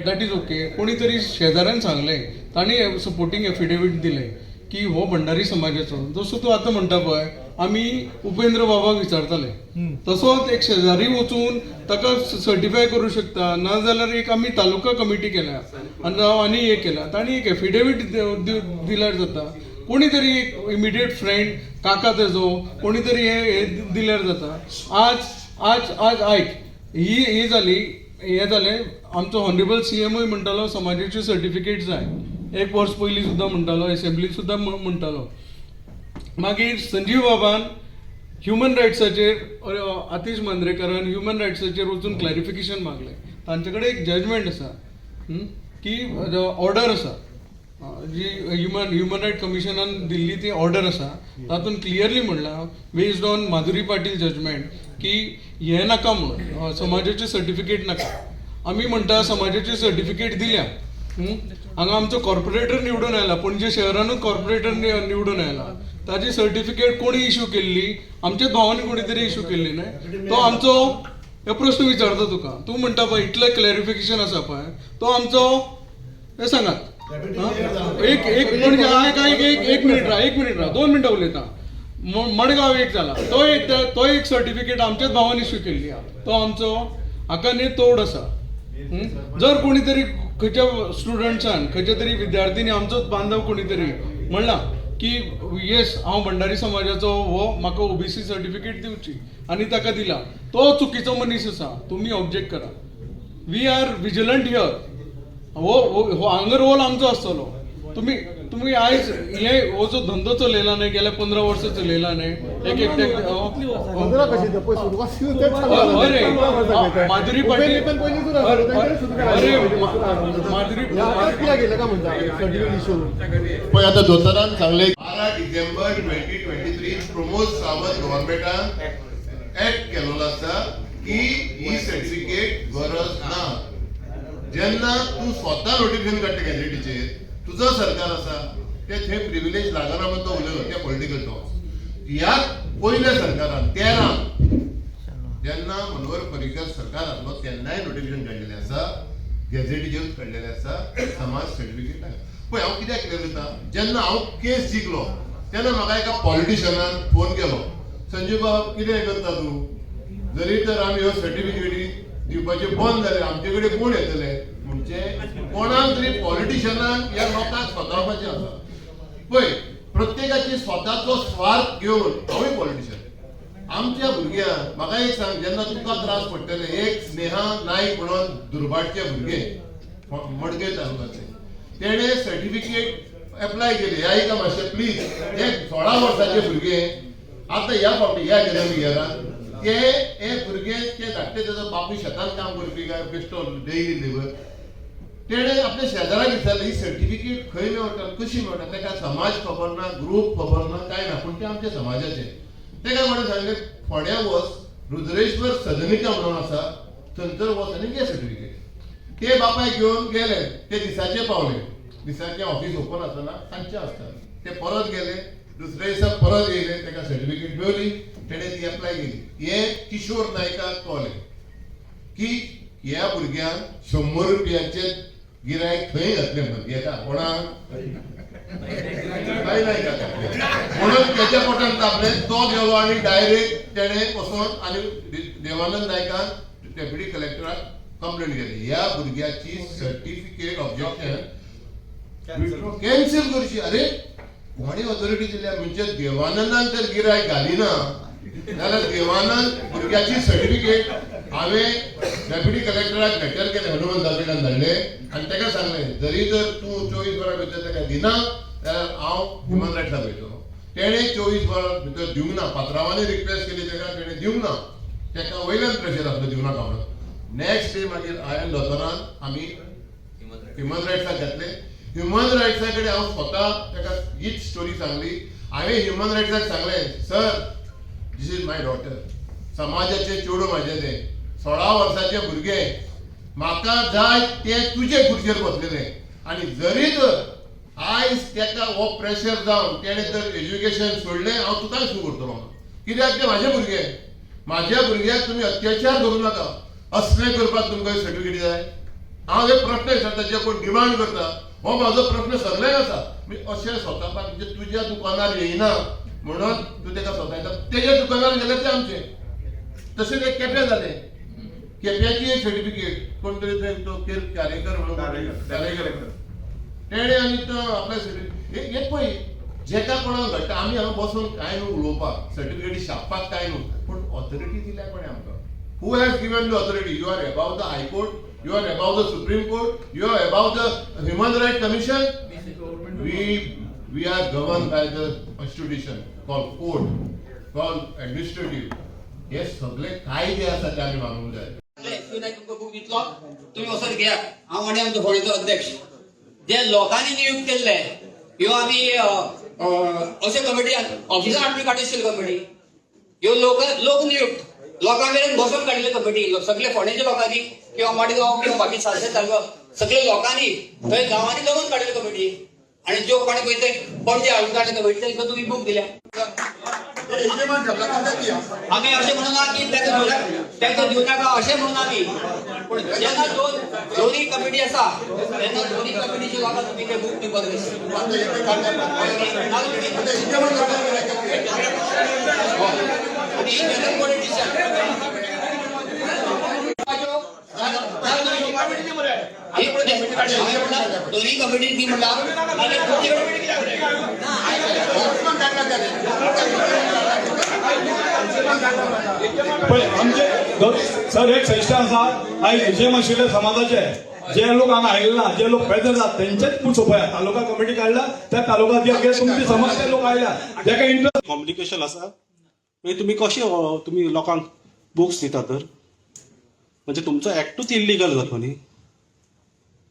That is okay. कोणी तरी शेजाऱ्यान सांगलें, तांणी सपोर्टींग एफिडेवीट दिलें की हो भंडारी समाजाचो. जसो तूं आतां म्हणटा पळय, आमी उपेंद्र बाबाक विचारताले, तसोच एक शेजारी वचून ताका सर्टिफाय करूं शकता. नाजाल्यार एक आमी तालुका कमिटी केल्या आनी हांव आनी एक केला, तांणी एक एफिडेवीट दिल्यार जाता. कोणी तरी एक इमिडिएट फ्रेंड, काका तेजो, कोणी तरी हे हे दिल्यार जाता. आज आज आज आयक, ही ही जाली, हें जालें. आमचो हॉनरेबल सीएमूय म्हणटालो, समाजाची सर्टिफिकेट जाय. एक वर्स पयलीं सुद्दां म्हणटालो, एसेंब्लीत सुद्दां म्हणटालो. मागीर संजीव बाबान ह्युमन रायट्साचेर, आतिश मांद्रेकरान ह्युमन रायट्साचेर वचून क्लॅरिफिकेशन मागलें. तांचे कडेन एक जजमेंट आसा, की ऑर्डर आसा, जी ह्युमन रायट कमिशनान दिल्ली ती ऑर्डर आसा. तातूंत क्लियरली म्हणलां, based on Madhuri Patil judgment, की हें नाका म्हणून, समाजाची सर्टिफिकेट नाका. आमी म्हणटा समाजाची सर्टिफिकेट दिल्या, हांगा आमचो कॉर्पोरेटर निवडून आयला, पणजे शहरानूच कॉर्पोरेटर निवडून आयला. ताजी सर्टिफिकेट कोणी इशू केल्ली? आमच्याच भावांनी कोणी तरी इशू केल्ली न्हय? तो आमचो? हे प्रश्न विचारता तुका. तूं म्हणटा पळय इतलें क्लॅरिफिकेशन आसा पळय, तो आमचो? हें सांगात. हा? एक एक पणजे, आयक आयक, एक एक मिनिट राव, एक मिनिट राव, 2 मिनटां उलयता. मडगांव एक जाला, तो एक सर्टिफिकेट आमच्याच भावान इशू केल्ली आहा. तो आमचो? हाका न्ही तोड आसा, जर कोणी तरी खंयच्या स्टुडंट्सान, खंयच्या तरी विद्यार्थ्यांनी, आमचोच बांधव कोणी तरी म्हणला की येस, हांव भंडारी समाजाचो, हो म्हाका ओबीसी सर्टिफिकेट दिवची, आनी ताका दिला, तो चुकीचो मनीस आसा. तुमी ऑब्जेक्ट करा. We are vigilant here. हो हो हो हांगा रोल आमचो आसतलो. तुमी तुमी आयज हे हो जो धंदो चलयला न्ही, गेल्या 15 वर्सां चलयला न्ही, एक एकट्याक 15 कशी ते? पळय, सुरवात तेच. हय रे, माधुरी पाटील. पण पयलीं सुरू आसा, तेंच्यानी सुरू केला. अरे, माधुरी कित्याक गेले काय म्हणटा सर्टिफिकेट इशू? पळय, आतां दोतोरान सांगले, 12 डिसेंबर 2023 प्रमोद सावंत गव्हर्मेंटान एक्ट केलेलो आसा की ही सर्टिफिकेट गरज ना. जेन्ना तूं स्वता नोटिफिकेशन काडटा गॅझेटीचेर, तुजो सरकार आसा, ते थंय प्रिविलेज लागना म्हणून तो उलयलो. ते पॉलिटिकल टॉक्स. ह्या पयल्या सरकारान 13 जेन्ना मनोहर पर्रीकर सरकार आसलो, तेन्नाय नोटिफिकेशन काडलेलें आसा, गॅझेटीचेरूच काडलेलें आसा, समाज सर्टिफिकेट. पळय, हांव कित्याक क्लियर करता, जेन्ना हांव केस जिखलो तेन्ना म्हाका एका पॉलिटिशनान फोन केलो, "संजीव बाब, कितें करता तूं? जरी तर आमी ह्यो सर्टिफिकेटी दिवपाचे बंद जाले, आमचे कडेन कोण येतले?" म्हणजे कोणाक तरी पॉलिटिशनाक ह्या लोकांक स्वतावपाचें आसा. पळय, प्रत्येकाची स्वताचो स्वार्थ घेवन, हांवूय पॉलिटिशन, आमच्या भुरग्यांक, म्हाका एक सांग, जेन्ना तुका त्रास पडटले. एक स्नेहा नाईक म्हणून दुर्भाटचे भुरगे, मडगे तालुक्याचे, तेणे सर्टिफिकेट एप्लाय केले. ह्या एका मातशें प्लीज, हे 16 वर्साचे भुरगे आतां ह्या फावटी ह्या एकेडमीक इयरान ते हे भुरगे, ते धाकटे, तेजो बापूय शेतान काम करपी काय बेश्टो डेली लेबर. तेणे आपल्या शेजाराक विचारलें, ही सर्टिफिकेट खंय मेळटा, कशी मेळटा? ताका समाज खबर ना, ग्रूप खबर ना, कांय ना, पूण ते आमच्या समाजाचे. ताका कोणें सांगलें, फोंड्या वच, रुद्रेश्वर सदनिका म्हणून आसा, थंयसर वच आनी घे सर्टिफिकेट. ते बापायक घेवन गेले. ते दिसाचे पावले. दिसाचे ऑफिस ओपन आसना, सांजचे आसता. ते परत गेले, दुसऱ्या दिसा परत येयले, ताका सर्टिफिकेट मेवली, तेणे ती एप्लाय केली. हे किशोर नायकाक कळ्ळें की ह्या भुरग्यांक 100 रुपयाचे गिरायक खंय घातलें म्हणून येता कोणाक काय नाही का म्हणून त्याच्या पोटान तापले. तो गेलो आनी डायरेक्ट तेणे वचोन आनी देवानंद नायकान डेप्युटी कलेक्टराक कंप्लेंट केली, ह्या भुरग्याची सर्टिफिकेट ऑब्जेक्शन कॅन्सल करची. अरे, कोणी ऑथॉरिटी दिल्या? म्हणजे देवानंदान जर गिरायक घालिना जाल्यार देवानंद भुरग्याची सर्टिफिकेट. हांवें डेप्युटी कलेक्टराक लेटर केलें, हनुमंता कडल्यान धाडले आनी ताका सांगलें, जरी जर तूं 24 वरां भितर ताका दिना जाल्यार हांव ह्युमन रायट्साक वयतलो. तेणें 24 वरां भितर दिवंक ना. पात्रांवांनी रिक्वेस्ट केली ताका, तेणें दिवंक ना. ताका वयल्यान प्रेशर आसलो दिवनाका म्हणून. नेक्स्ट डे मागीर हांवें दोतोरान आमी ह्युमन रायट्साक घातले. ह्युमन रायट्सा कडेन हांव स्वता ताका हीच स्टोरी सांगली. हांवें ह्युमन रायट्साक सांगलें, "Sir, this is my daughter. समाजाचे चेडूं म्हाजें तें, 16 वर्साचें भुरगें. म्हाका जाय तें तुजे खुर्चेर बसलेलें आनी जरी तर आयज तेका हो प्रेशर जावन तेणें जर एज्युकेशन सोडलें, हांव तुकाय सू करतलो. कित्याक तें म्हाजें भुरगें. म्हाज्या भुरग्याक तुमी अत्याचार करूं नाका. असलें करपाक तुमकां सर्टिफिकेट जाय?" हांव हे प्रश्न विचारता, जे कोण डिमांड करता हो म्हाजो प्रश्न सगळ्यांक आसा. मी अशें स्वता म्हणजे तुज्या दुकानार येयना म्हणून तूं तेका स्वता येता, तेज्या दुकानार गेल्यार ते आमचें. तशेंच एक केप्यां जालें, केप्याची एक सर्टिफिकेट कोण तरी थंय तो कार्यकर म्हणून कार्यकर तेणें आनी तो आपल्या सर्टिफिकेट हे पळय जेका कोणाक घडटा. आमी हांगा बसून कांय न्हू उलोवपाक, सर्टिफिकेटी छापपाक कांय न्हू, पूण ऑथॉरिटी दिल्या कोणें आमकां? Who has given the authority? You are above the High Court, you are above the Supreme Court, you are above the Human Right Commission. We are govern by the constitution call court, call administrative. हे सगळे कायदे आसा ते आमी मानूंक जाय. SP Naik तुमकां book दितलो, तुमी वचोन घेयात. हांव आनी आमचो फोंडेचो अध्यक्ष जे लोकांनी नियुक्त केल्ले ह्यो आमी अश्यो कमिटी ऑफिसान हाडून काडटली कमिटी ह्यो लोक लोक नियुक्त लोकां मेरेन बसोवन काडिल्ले कमिटी सगळे फोंडेच्या लोकांनी किंवा मडगांव किंवा बाकी सालसेट तालुका सगळे लोकांनी थंय गांवांनी जमून काडिल्ली कमिटी. आणि ज्यो कोणी पळय ते पणजे हाडून काडले कमिटी, तांकां तुमी बूक दिल्या. आमी अशें म्हणून ना की तांकां दिवं नाका अशें म्हणून आमी, पूण जेन्ना दोन दोन्ही कमिटी आसा तेन्ना दोन्ही कमिटीच्या लोकांक तुमी ते बूक दिवपाक जाय. आनी जनरल पॉलिटिशियन दोन्ही कमिटी ती म्हणला नाल्यार तुमचे कडेन. पळय आमचे सर एक संस्था आसा, आयज विजय आशिल्ले समाजाचे जे लोक हांगा आयले ना, जे लोक प्रेजंट आसात तेंचेच पूण सोंपया तालुका कमिटी काडला, त्या तालुका तुमचे समाजाचे लोक आयल्या जेका इंट्रस्ट कॉम्प्लिकेशन आसा. मागीर तुमी कशें तुमी लोकांक बुक्स दिता तर म्हणजे तुमचो एक्टूच इल्लिगल जातलो न्ही.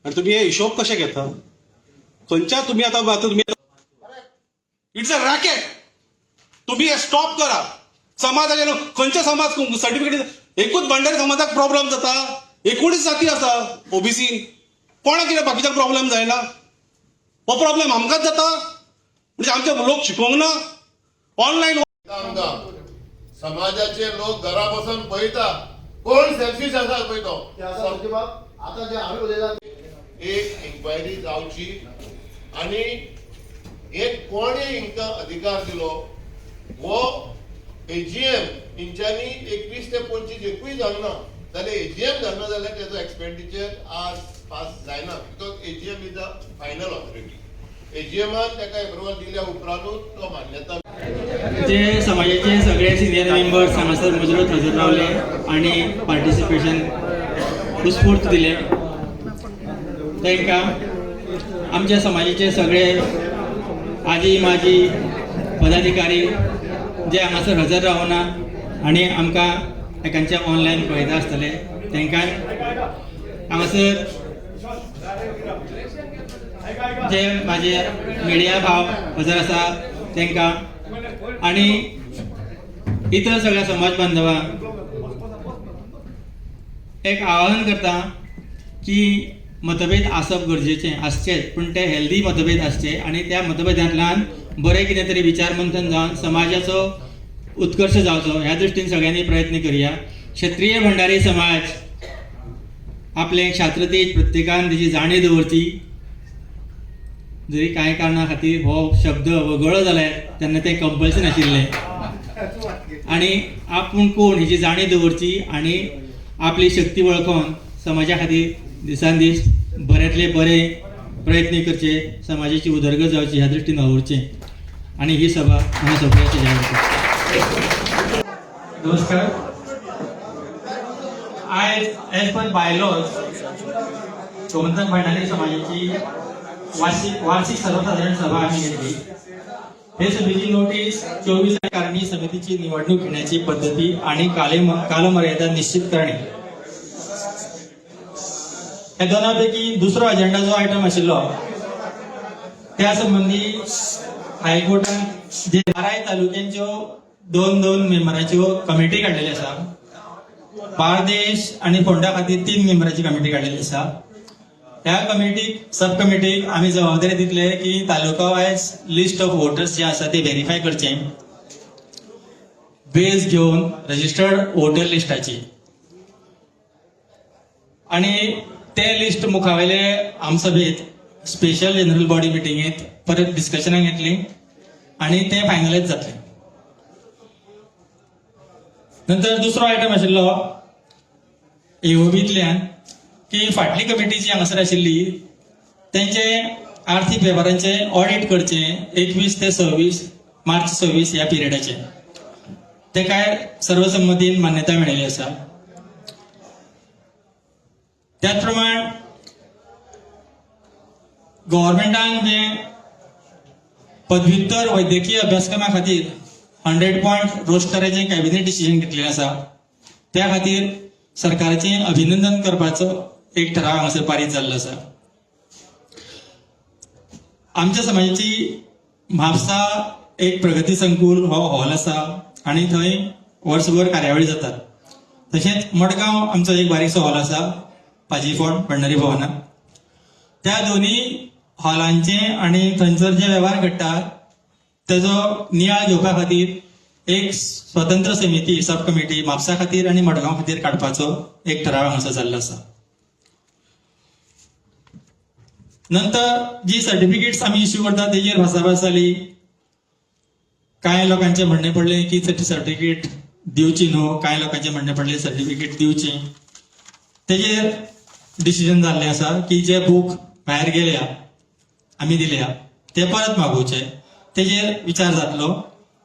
आनी तुमी हे हिशोब कशे घेता खंयच्या तुमी आतां आतां तुमी it's a racket. तुमी हे स्टॉप करा. समाजाचे न्हू, खंयच्या समाज सर्टिफिकेट एकूच भंडारी समाजाक प्रॉब्लम जाता? 19 जाती आसा ओबीसी, कोणाक कितें बाकीच्यांक प्रॉब्लम जायना? हो प्रॉब्लम आमकांच जाता म्हणजे आमचे लोक शिकोंक ना ऑनलायन. आमकां समाजाचे लोक घरा बसून पळयता कोण सेल्फीश आसा पळय तो. ते आतां बाब आतां जे आमी उलयला एक इन्क्वायरी जावची आणि एक कोणे हिंकां अधिकार दिलो हो एजीएम हेंच्यांनी 21 ते 25 एकूय जावंक ना जाल्यार, एजीएम जावना जाल्यार तेजो एक्सपेंडिचर आज पास जायना, because AGM is a final authority. एजीएमान ताका एप्रुवल दिल्या उपरांतूच तो मान्यता. जे समाजाचे सगळे सिनियर मेंबर्स हांगासर मुजरत हजर रावले आनी पार्टिसिपेशन उत्स्फूर्त दिलें तांकां, आमच्या समाजाचे सगळे आजी माजी पदाधिकारी जे हांगासर हजर रावना आनी आमकां एकांचे ऑनलायन पळयता आसतले तांकां, हांगासर जे म्हाजे मिडिया भाव हजर आसा तांकां आनी इतर सगळ्या समाज बांधवांक एक आवाहन करता की मतभेद आसप गरजेचें आसचेच, पूण ते हेल्दी मतभेद आसचे आनी त्या मतभेदांतल्यान बरें कितें तरी विचार मंथन जावन समाजाचो उत्कर्श जावचो ह्या दृश्टीन सगळ्यांनी प्रयत्न करया. क्षत्रीय भंडारी समाज आपलें क्षात्रतेज प्रत्येकान तेजी जाणीव दवरची. जरी कांय कारणा खातीर हो शब्द वगळ्ळो जाल्यार तेन्ना तें कंपल्सन आशिल्लें आनी आपूण कोण हेजी जाणीव दवरची आनी आपली शक्ती वळखून समाजा खातीर दिसान दीस बऱ्यांतले बरे प्रयत्न करचे, समाजाची उदरगत जावची ह्या दृश्टीन वावुरचें आनी ही सभा हांगा सोंपयाची जाहीर करता. नमस्कार. आयज as per bylaws Gomantak Bhandari समाजाची वार्षिक वार्षिक सर्वसाधारण सभा आम्ही घेतली. हे सभेची नोटीस 24. कारणी समितीची निवडणूक घेण्याची पद्धती आणि कालमर्यादा निश्चित करणे. ह्या दोनापैकी दुसरो अजेंडा जो आयटम आशिल्लो त्या संबंदी हायकोर्टान जे बाराय तालुक्यांच्यो दोन दोन मेंबराच्यो कमिटी काडलेली आसा. बार्देश आनी फोंडा खातीर तीन मेंबराची कमिटी काडलेली आसा. ह्या कमिटीक, सब कमिटीक आमी जबाबदारी दितले की taluka wise list of voters जे आसा ते व्हेरीफाय करचे, बेस घेवन रजिस्टर्ड वोटर लिस्टाची, आणि ते लिस्ट मुखावेले आमसभेत स्पेशल जनरल बॉडी मिटिंगेत परत डिस्कशनाक येतली आनी ते फायनलायज जातले. नंतर दुसरो आयटम आशिल्लो एओबींतल्यान की फाटली कमिटी जी हांगासर आशिल्ली तेंचे आर्थीक वेव्हारांचे ऑडिट करचे 21 ते 26 मार्च 26 ह्या पिरियडाचे. ते काय सर्वसंमतीन मान्यता मेळिल्ली आसा. त्याच प्रमाण गव्हर्मेंटान जे पदव्युत्तर वैद्यकीय अभ्यासक्रमा खातीर 100 पॉयंट रोस्टराचें कॅबिनेट डिसिजन घेतलेलें आसा, त्या खातीर सरकाराचें अभिनंदन करपाचो एक ठराव हांगासर पारीत जाल्लो आसा. आमच्या समाजाची म्हापसा एक प्रगती संकुल हो हॉल आसा आनी थंय वर्सभर कार्यावळी जातात. तशेंच मडगांव आमचो एक बारीकसो हॉल आसा, पाजीफोंड भंडारी भवनात. त्या दोनी हॉलांचे आनी थंयसर जे वेव्हार घडटा तेजो नियाळ घेवपा खातीर एक स्वतंत्र समिती, सब कमिटी म्हापसा खातीर आनी मडगांव खातीर काडपाचो एक ठराव हांगासर जाल्लो आसा. नंतर जी सर्टिफिकेट्स आमी इश्यू करतात तेजेर भासाभास जाली. कांय लोकांचें म्हणणें पडलें की सर्टिफिकेट दिवची न्हू, कांय लोकांचें म्हणणें पडलें सर्टिफिकेट दिवची. तेजेर डिसिजन जाल्लें आसा की जे बूक भायर गेल्या आमी दिल्या ते परत मागोवचे. तेजेर विचार जातलो,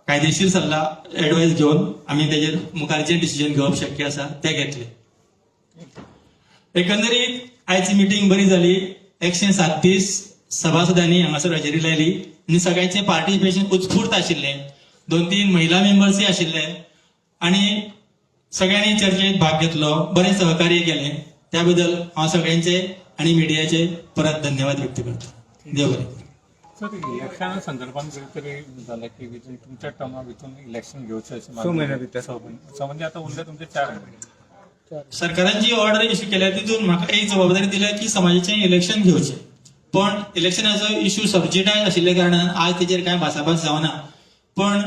कायदेशीर सल्ला एडवायस घेवन आमी तेजेर मुखार जे डिसिजन घेवप शक्य आसा ते घेतले. एकंदरीत आयची मिटींग बरी जाली. 137 सभासदांनी हांगासर हजेरी लायली आनी सगळ्यांचें पार्टिसिपेशन उत्स्फूर्त आशिल्लें. 2-3 महिला मेंबर्सय आशिल्ले आनी सगळ्यांनी चर्चेत भाग घेतलो, बरें सहकार्य केलें. त्या बद्दल हांव सगळ्यांचे आनी मिडियाचे परत धन्यवाद व्यक्त करता. देव बरें. सर, इलेक्शना संदर्भात कितें तरी जालें की विथीन तुमच्या टर्मा भितून इलेक्शन घेवचें अशें? स म्हयन्या भितर. 6 म्हयने. सो म्हणजे आतां उरले तुमचे 4 म्हयने. सरकारान जी ऑर्डर इश्यू केल्या तितून म्हाका एक जबाबदारी दिल्या की समाजाचें इलेक्शन घेवचें, पण इलेक्शनाचो इश्यू सबजिडायज आशिल्ल्या कारणान आज तेजेर कांय भासाभास जावना. पण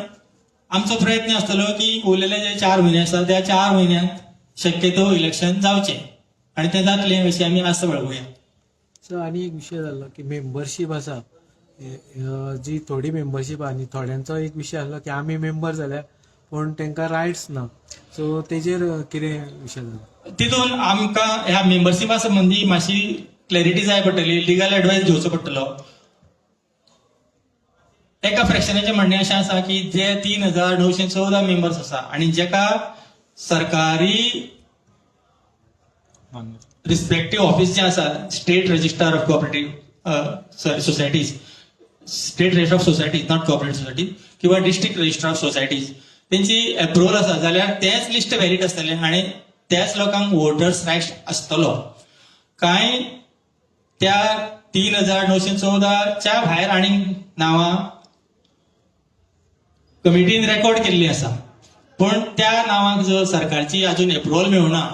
आमचो प्रयत्न आसतलो की उरलेले जे 4 म्हयने आसा त्या 4 म्हयन्यांत शक्यतो इलेक्शन जावचें आनी तें जातलें अशी आमी आस्त बाळगुया. सर, आनी एक विशय जाल्लो की मेंबरशीप आसा, जी थोडी मेंबरशीप आहा आनी थोड्यांचो एक विशय आसलो की आमी मेंबर जाल्या पूण तांकां रायट्स ना, सो तेजेर कितें विशय जालो? तितून आमकां ह्या मेंबरशिपा संबंदी मातशी क्लॅरिटी जाय पडटली, लिगल एडवायस घेवचो पडटलो. एका फ्रॅक्शनाचें म्हणणें अशें आसा की जे 3914 मेंबर्स आसा आनी जेका सरकारी रिस्पेक्टीव ऑफिस जें आसा, state registrar of cooperative sorry societies, state register of societies, not cooperative society, किंवा डिस्ट्रिक्ट रजिस्ट्रार ऑफ सोसायटीज, तेंची एप्रुवल आसा जाल्यार तेंच लिस्ट व्हॅलीड आसतलें आनी त्याच लोकांक वोटर्स रायट्स आसतलो. कांय त्या 3914च्या भायर आनी नांवां कमिटीन रेकॉर्ड केल्ली आसा, पूण त्या नांवांक जर सरकारची अजून एप्रुवल मेळुना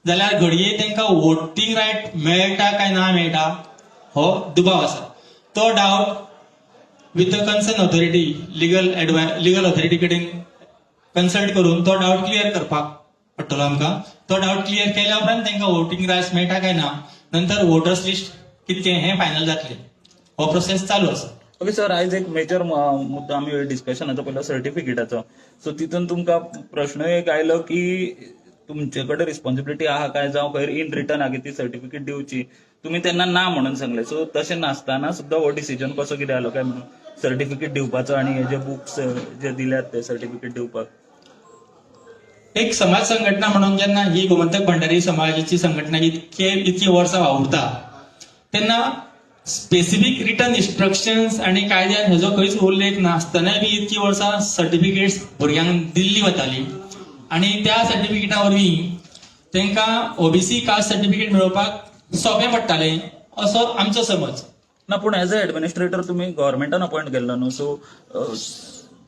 जाल्यार घडये तांकां वोटींग रायट मेळटा काय ना मेळटा हो दुबाव आसा. तो doubt with the concern authority, legal authority कडेन कन्सल्ट करून तो डावट क्लियर करपाक पडटलो आमकां. तो डावट क्लियर केल्या उपरांत तांकां वोटींग रायट्स मेळटा काय ना, नंतर वोटर्स लिस्ट कितकें हें फायनल जातलें. हो प्रोसेस चालू आसा. ओके सर, आयज एक मेजर मुद्दो आमी डिस्कशनाचो पयलो सर्टिफिकेटाचो. सो तितून तुमकां प्रश्न एक आयलो की तुमचे कडेन रिस्पॉन्सिबिलिटी आहा काय जावं खंय इन रिटर्न आहा की ती सर्टिफिकेट दिवची, तुमी तेन्ना ना म्हणून सांगले. सो तशें नासतना सुद्दां हो डिसिजन कसो कितें आलो काय म्हणून सर्टिफिकेट दिवपाचो आनी हे जे बुक्स जे दिल्यात ते सर्टिफिकेट दिवपाक? एक समाज संघटना म्हणून जेन्ना ही गोमंतक भंडारी समाजाची संघटना इतकी वर्सां वावुरता तेन्ना स्पेसिफीक रिटन इन्स्ट्रक्शन्स आनी कायद्यान हेजो खंयच उल्लेख नासतनाय बी इतकी वर्सां सर्टिफिकेट्स भुरग्यांक दिल्ली वताली आनी त्या सर्टिफिकेटा वरवीं तांकां ओबीसी कास्ट सर्टिफिकेट मेळोवपाक सोंपें पडटालें असो आमचो समज. ना, पूण एज अ एडमिनिस्ट्रेटर तुमी गव्हर्मेंटान अपॉयंट केल्लो न्हू, सो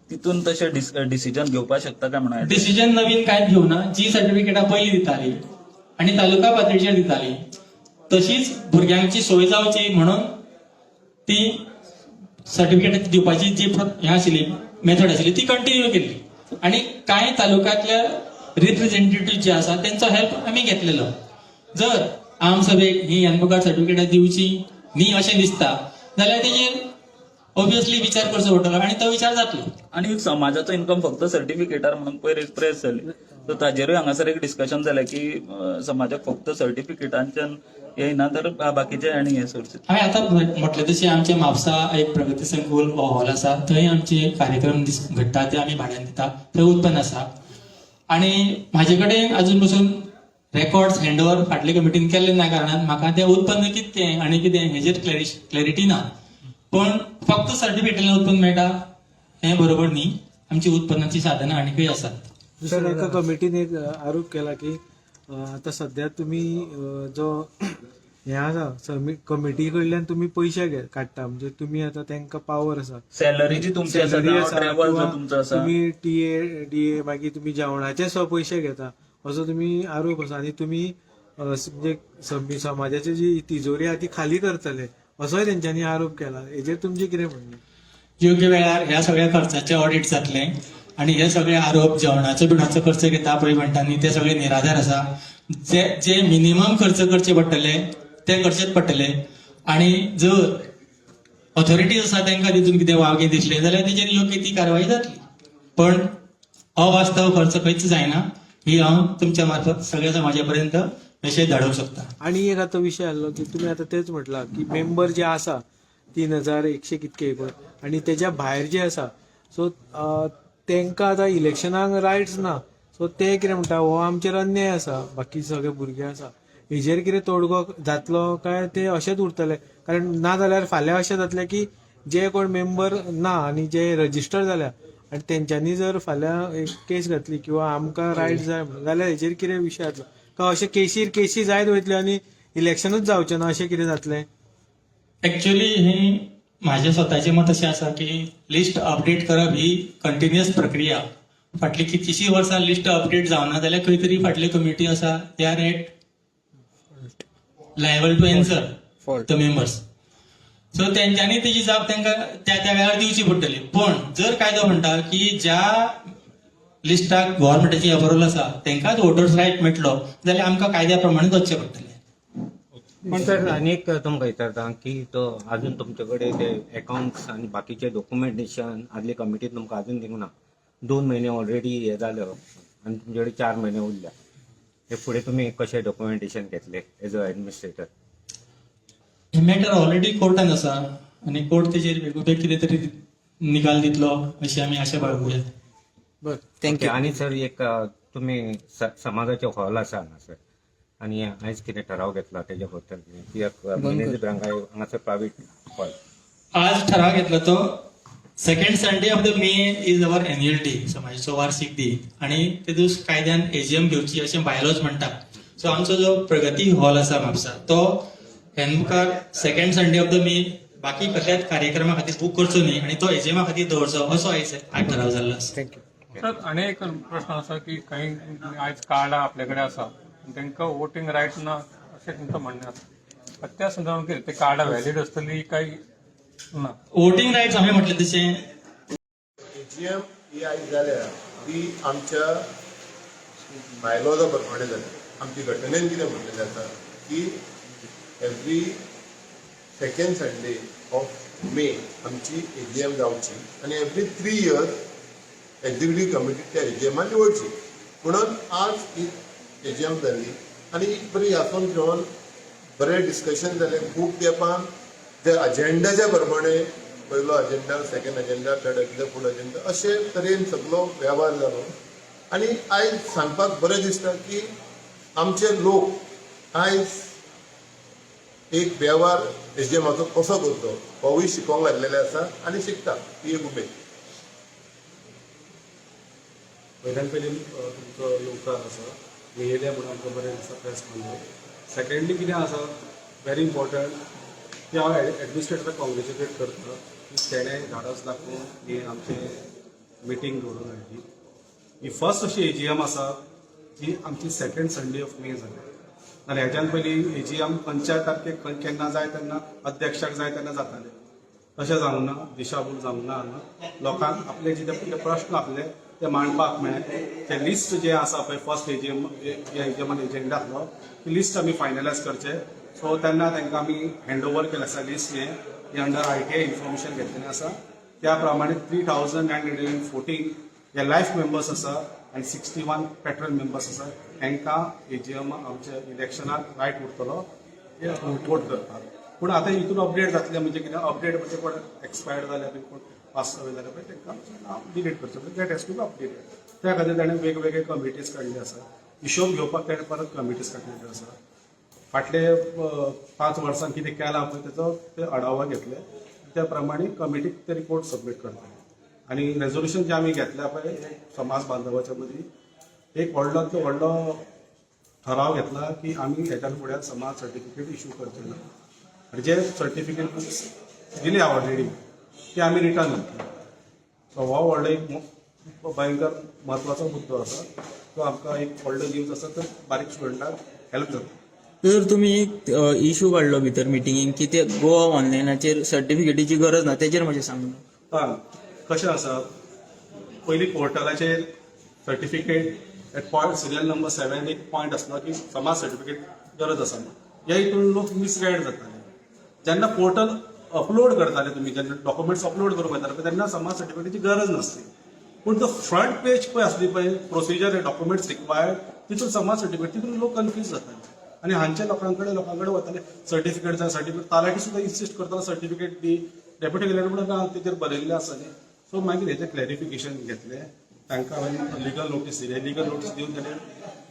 तितून तशें डिसिजन घेवपाक शकता काय म्हणून? डिसिजन नवीन कांयच घेवना. जी सर्टिफिकेटां पयलीं दिताली आनी तालुका पातळीचेर दिताली तशीच भुरग्यांची सोय जावची म्हणून ती सर्टिफिकेट दिवपाची जी हें आशिल्ली, मेथड आशिल्ली, ती कंटिन्यू केल्ली आनी कांय तालुक्यांतल्या रिप्रेझेंटेटिव्ह जे आसा तेंचो हेल्प आमी घेतलेलो. जर आमसभेक ही ह्यान सर्टिफिकेटां दिवची न्ही अशें दिसता जाल्यार तेजेर ऑब्वियसली विचार करचो पडटलो आनी तो विचार जातलो. आनी समाजाचो इन्कम फक्त सर्टिफिकेटार म्हणून पयर एक प्रेस जाली, सो ताजेरूय हांगासर एक डिस्कशन जालें की समाजाक फक्त सर्टिफिकेटांच्यान येयना तर बाकीचे आनी हे सोर्सीस. हांवें आतां म्हटलें तशें आमच्या म्हापसा एक प्रगती संकुल हो हॉल आसा, थंय आमचे कार्यक्रम घडटा, ते आमी भाड्यान दिता, थंय उत्पन्न आसा. आनी म्हाजे कडेन अजून पसून रेकॉर्ड्स हँड ओवर फाटले कमिटीन केल्ले ना कारणान म्हाका तें उत्पन्न कितें आनी कितें हेजेर क्लॅरिटी ना. पूण फक्त सर्टिफिकेटान उत्पन्न मेळटा हें बरोबर न्ही, आमची उत्पन्नाची साधनां आनीकय आसात. दुसऱ्या एका कमिटीन एक आरोप केला की आता सध्या तुमी जो हें आसा कमिटी कडल्यान तुमी पयशे काडटा, म्हणजे तुमी आतां तांकां पावर आसा, सॅलरी जी तुमची आसा, सॅलरी आसा ट्रॅव्हल जो किंवा तुमचो आसा, तुमी टीए डीए मागीर तुमी जेवणाचे सुद्दां पयशे घेता असो तुमी आरोप आसा. आनी तुमी म्हणजे समाजाची जी तिजोरी आहा ती खाली करतले असोय तेंच्यांनी आरोप केला. हेजेर तुमचें कितें म्हणणें? योग्य वेळार ह्या सगळ्या खर्चाचें ऑडिट जातलें आनी हे सगळे आरोप जेवणाचो बिवणाचो खर्च घेता पळय म्हणटा न्ही ते सगळे निराधार आसा. जे जे मिनिमम खर्च करचे पडटले ते करचेच पडटले आनी जर ऑथॉरिटीज आसा तांकां तितून कितें वावगें दिसलें जाल्यार तेजेर योग्य ती कारवाई जातली. पण अवास्तव खर्च खंयच जायना ही हांव तुमच्या मार्फत सगळ्या समाजा पर्यंत मेसेज धाडूंक शकता. आनी एक आतां विशय आसलो की तुमी आतां तेच म्हटलां की मेंबर जे आसा 3100 कितके एकूण आनी तेज्या भायर जे आसा सो तांकां आतां इलेक्शनाक रायट्स ना, सो ते कितें म्हणटा हो आमचेर अन्याय आसा, बाकी सगळे भुरगे आसा, हेजेर कितें तोडगो जातलो काय ते अशेंच उरतले? कारण ना जाल्यार फाल्यां अशें जातलें की जे कोण मेंबर ना आनी जे रजिस्टर जाल्या आनी तेंच्यांनी जर फाल्यां एक केस घातली किंवा आमकां रायट जाय म्हणून जाल्यार हेजेर कितें विशय जातलो? काय अशें केशीर केशी जायत वयतल्यो आनी इलेक्शनूच जावचें ना अशें कितें जातलें? एक्चुअली ही म्हाजें स्वताचें मत अशें आसा की लिस्ट अपडेट करप ही कंटिन्युअस प्रक्रिया. फाटलीं कितलींशीं वर्सां लिस्ट अपडेट जावना जाल्यार खंय तरी फाटली कमिटी आसा they are at liable to answer the members. So तेंच्यांनी तेजी जाप तांकां त्या त्या वेळार दिवची पडटली. पूण जर कायदो म्हणटा की ज्या लिस्टाक गव्हर्मेंटाची अप्रुवल आसा तांकांच वोटर्स रायट मेळटलो जाल्यार आमकां कायद्या प्रमाणे वचचें पडटलें. पण सर आनी एक तुमकां विचारता की तो अजून तुमचे कडेन ते अकाउंट्स आनी बाकीचे डॉक्युमेंटेशन आदले कमिटीन तुमकां अजून दिवंक ना. 2 म्हयने ऑलरेडी हे जाले आनी तुमचे कडेन 4 म्हयने उरल्या, हे फुडें तुमी कशें डॉक्युमेंटेशन घेतले एज अ एडमिनिस्ट्रेटर? हे मॅटर ऑलरेडी कोर्टान आसा आनी कोर्ट तेजेर बेगोबेग कितें तरी निकाल दितलो अशी आमी आशा बाळगुया. बरं, thank you. आनी सर एक तुमी समाजाचे हॉल आसा हांगासर आनी आयज कितें ठराव घेतला तेज्या बद्दल कित्याक मिनेझीस ब्रांगाय हांगासर प्रायवेट हॉल आज ठराव घेतला तो second Sunday of the May is our annual day, समाजाचो वार्षिक दिन आनी ते दीस कायद्यान एजीएम घेवची अशें बायलॉज म्हणटा. सो आमचो जो प्रगती हॉल आसा म्हापसा तो ह्यान मुखार second Sunday of the May बाकी कसल्याच कार्यक्रमा खातीर बूक करचो न्ही आनी तो एजीएमा खातीर दवरचो असो आयज ठराव जाल्लो आसा. Thank you. Sir आनी एक प्रश्न आसा की काही आयज कार्डां आपल्या कडेन आसा तांकां वोटींग रायट ना अशें तांकां म्हणणें आसा, त्या संदर्भात कितें ते कार्डां व्हॅलीड आसतली काय ना? वोटींग रायट्स हांवें म्हटलें तशें एजीएम ही आयज जाल्या ती आमच्या बायलॉजा प्रमाणे जाल्या. आमची घटनेन कितें म्हणलेलें आसा की every second Sunday of May आमची एजीएम जावची आनी एवरी 3 इयर्स एक्झिक्युटीव कमिटी त्या एजीएमान निवडची. म्हणून आज ही एजीएम जाल्ली आनी एक बरी आसून घेवन बरें डिस्कशन जालें. खूब तेंपान जे अजेंडाच्या प्रमाणे पयलो agenda, second agenda, third agenda, fourth agenda अशे तरेन सगलो वेव्हार जालो. आनी आयज सांगपाक बरें दिसता की आमचे लोक आयज एक वेव्हार एजीएमाचो कसो करचो होवूय शिकोंक लागलेले आसा आनी शिकता, ही एक उमेद. पयल्यान पयलीं तुमचो येवकार आसा, येयले म्हणून आमकां बरें दिसता प्रेस म्हणून. सेकंडली कितें आसा व्हेरी इम्पॉर्टंट की हांव एडमिनिस्ट्रेटराक कॉंग्रेच्युलेट करता की तेणें धाडस दाखोवन ही आमचें मिटींग घडोवन हाडली. ही फर्स्ट अशी एजीएम आसा जी आमची सेकंड संडे ऑफ मे जाली. नाल्यार ह्याच्यान पयलीं एजीएम खंयच्या तारखेक केन्ना जाय तेन्ना अध्यक्षाक जाय तेन्ना जातालें. तशें जावंक ना, दिशाभूल जावंक ना. हांगा लोकांक आपले जे ते प्रश्न आसले ते मांडपाक मेळ्ळें. ते लिस्ट जें आसा पळय, फर्स्ट एजीएम एजीएमान एजेंडा आसलो, ती लिस्ट आमी फायनलायज करचे. सो तेन्ना तांकां आमी हँड ओवर केलें आसा लिस्ट. हें हें अंडर आरटीआय इन्फॉर्मेशन घेतलेलें आसा. त्या प्रमाणे 3914 हे लायफ मेंबर्स आसा आनी 61 पॅट्रन मेंबर्स आसा. तांकां एजीएम आमच्या इलेक्शनाक रायट उरतलो वोट करपाक. पूण आतां हितून अपडेट जातलें. म्हणजे कितें अपडेट म्हणजे कोण एक्सपायर्ड जाल्या बी, कोण पास जाले पळय, तांकां नांव डिलीट करचें, that has to be updated. त्या खातीर ताणें वेगवेगळे कमिटीज काडले आसा. हिशोब घेवपाक ताणें परत कमिटीज काडलेल्यो आसा. फाटले 5 वर्सां कितें केलां पळय, तेचो ते आढावा घेतले. त्या प्रमाणे कमिटीक ते रिपोर्ट सबमीट करतले. आनी रेजोल्युशन जें आमी घेतल्या पळय, एक समाज बांधवाच्या मदीं एक व्हडलो व्हडलो ठराव घेतला की आमी हेच्या फुडें समाज सर्टिफिकेट इशू करचे ना आनी जे सर्टिफिकेट दिले ऑलरेडी ते आमी रिटर्न घातले. सो हो व्हडलो एक भयंकर म्हत्वाचो मुद्दो आसा. तो आमकां एक व्हडलो न्यूज आसा, तर बारीक स्टुडंटाक हेल्प जाता. जर तुमी एक इशू काडलो भितर मिटिंगेक की ते गोवा ऑनलायनाचेर सर्टिफिकेटीची गरज ना, तेजेर मातशें सांग. आं, कशें आसा, पयलीं पोर्टलाचेर certificate at point serial number 7 एक पॉयंट आसलो की समाज सर्टिफिकेट गरज आसा. ह्या हितून लोक मिसगायड जाताले. जेन्ना पोर्टल अपलोड करताले तुमी, जेन्ना डॉक्युमेंट्स अपलोड करूंक वताले पळय, तेन्ना समाज सर्टिफिकेटीची गरज नासली. पूण तो फ्रंट पेज पळय आसली पळय, प्रोसिजर, डॉक्युमेंट्स रिक्वायर्ड, तितून समाज सर्टिफिकेट, तितून लोक कन्फ्यूज जाताले आनी हांच्या लोकां कडेन वताले, सर्टिफिकेट जाय, सर्टिफिकेट. तलाठी सुद्दां इन्सिस्ट करतालो, सर्टिफिकेट दी. डेप्युटी कलेक्टर म्हणून ना, तेजेर बरयल्लें आसा न्ही. सो मागीर हेजें क्लॅरिफिकेशन घेतलें. तांकां हांवें लिगल नोटीस दिली. लिगल नोटीस दिवन ताणें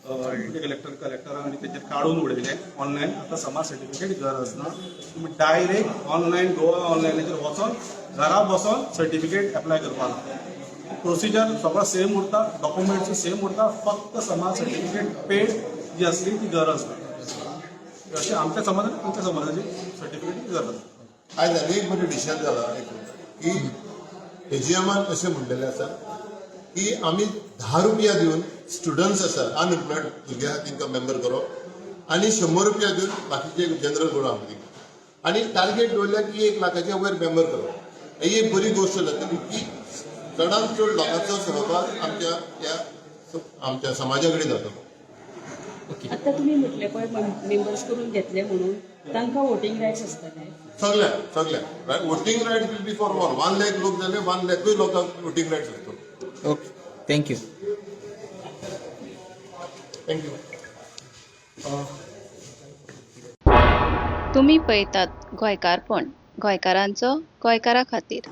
डेप्युटी कलेक्टर, कलेक्टरान आनी तेजेर काडून उडयलें. ऑनलायन आतां समाज सर्टिफिकेट गरज ना. तुमी डायरेक्ट ऑनलायन गोवा ऑनलायनाचेर वचोन घरा बसोन सर्टिफिकेट एप्लाय करपाक जाता. प्रोसिजर सगळो सेम उरता, डॉक्युमेंट्स सेम उरता, फक्त समाज सर्टिफिकेट पेड जी आसली ती गरज ना. अशें आमच्या समाजान आमच्या समाजाची सर्टिफिकेट गरज ना. आयज आनी एक बरी डिसिजन जाला की एजीएमान अशें म्हणलेलें आसा की आमी 10 रुपया दिवन स्टुडंट्स आसा, अनएम्प्लॉयड भुरगे आसा, तांकां मेंबर करप आनी 100 रुपया दिवन बाकीचे जनरल करून आमी आनी टार्गेट दवरल्या की 1 लाखाच्या वयर मेंबर करप. ही एक बरी गोश्ट जातली की चडांत चड लोकांचो सहभाग आमच्या ह्या आमच्या समाजा कडेन जातलो. आता तुम्ही म्हटले पळय मेंबर्स करून घेतले म्हणून, तांकां वोटींग रायट्स आसतले? सगळ्या सगळ्या voting right will be for all. 1 lakh लोक जाले, 1 लॅकूय लोकांक वोटींग रायट्स आसतलो. Okay, thank you. Thank you. तुमी पळयतात गोंयकारपण, गोंयकारांचो गोंयकारा खातीर.